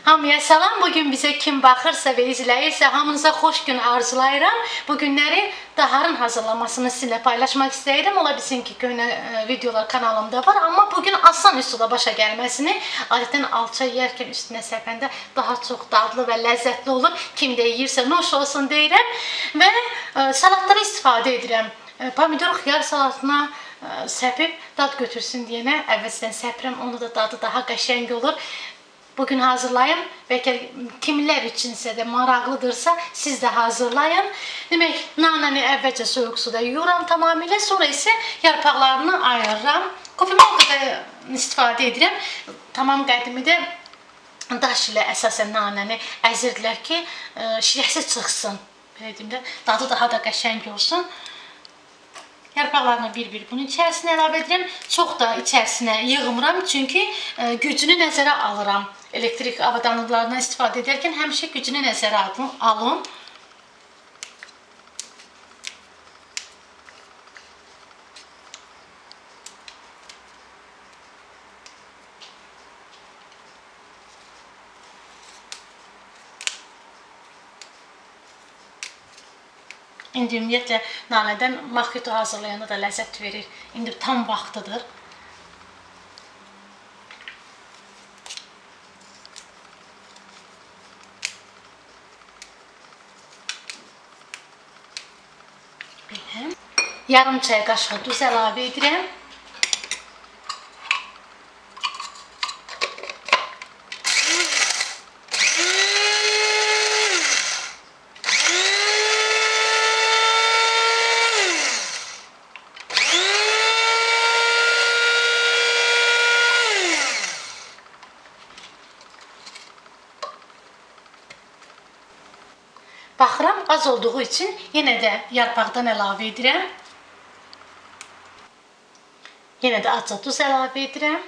Hamıya salam. Bugün bizə kim baxırsa və izləyirsə, hamınıza xoş gün arzulayıram. Bu günləri daharın hazırlamasını sizinlə paylaşmaq istəyirəm. Ola bilsin ki, köhnə videolar kanalımda var. Amma bugün asan üsulla başa gəlməsini, adətən alça yeyərkən üstünə səpəndə daha çox dadlı və ləzzətli olur. Kim də yeyirsə, nuş olsun deyirəm. Və salatlara istifadə edirəm. Pomidor, xiyar salatına səpib dad götürsün deyənə əvvəlcədən səpirəm. Onu da dadı daha qəşəng olur. Bugün hazırlayım. Bəlkə kimlər üçünsə də maraqlıdırsa, siz də hazırlayın. Demək, nanəni əvvəlcə soyuq suda yuyuram tamamilə. Sonra isə yarpaqlarını ayırıram. Kofimalkada istifadə edirəm. Tamam qədimi də daş ilə əsasən nanəni əzirdilər ki, şirəsi çıxsın. Belə deyim də, dadı daha da qəşəng olsun. Yarpaqlarını bir-bir bunun içərisinə əlavə edirəm. Çox da içərisinə yığmıram, çünki gücünü nəzərə alıram. Elektrik avadanlıqlarından istifadə edərkən həmişə gücünü nəzərə alın. İndi ümumiyyətlə nanədən maxito hazırlayanda da ləzzət verir. İndi tam vaxtıdır. Belə. Yarım çay qaşığı duz əlavə edirəm. Baxıram, az olduğu üçün yenə də yarpaqdan əlavə edirəm. Yenə də azca duz əlavə edirəm.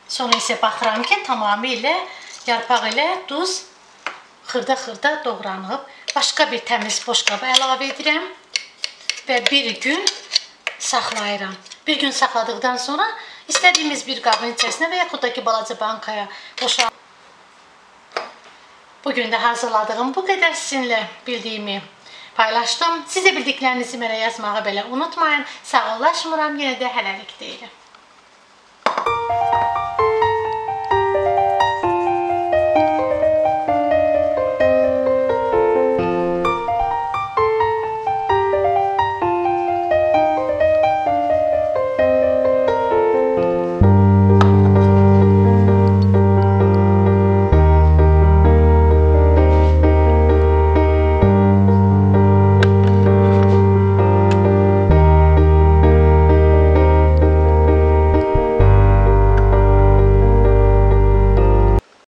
Sonra isə baxıram ki, tamamilə yarpaq ilə duz xırda-xırda doğranıb. Başqa bir təmiz boşqaba əlavə edirəm və bir gün saxlayıram. Bir gün saxladıqdan sonra istədiyimiz bir qabın içərisinə və yaxud da ki, balaca bankaya boşaldım. Bugün də hazırladığım bu qədər sizinlə bildiyimi paylaşdım. Siz də bildiklərinizi mənə yazmağı belə unutmayın. Sağollaşmıram, yenə də hələlik deyirəm.